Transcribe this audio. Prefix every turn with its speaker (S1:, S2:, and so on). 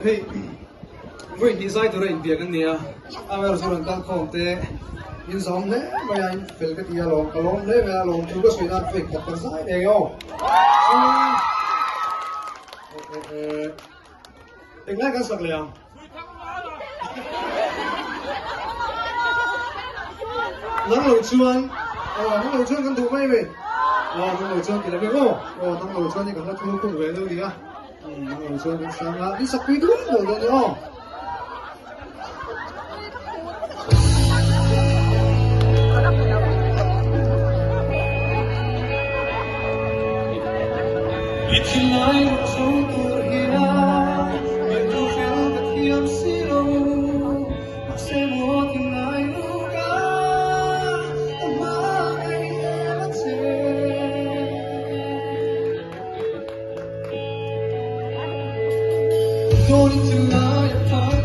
S1: Hei vawi hnih zai tura inbiak an ni a, amaherawhchu rawn kal khawm te min zawm hle mai a, in fel ka ti a lawm, ka lawm hle mai a, lawm thu ka sawi nan vawi khat kan zai ngei aw. Chuan englai kan sak leh ang? Nang lo chuan aw nang lo chuan kan duh mai mai aw nang lo chuan ti lo vek aw aw nang lo chuan hi kan la thu khung ve deuh nia. Nang lo chuan kan sang a, min sak pui dun lo dawn nia aw. I thinlai rawh zo tur hian biaktu fel ka thiam si lo, mahse maw thinlai luka ka hmangaih em a che. Dawn i thinlai a phai.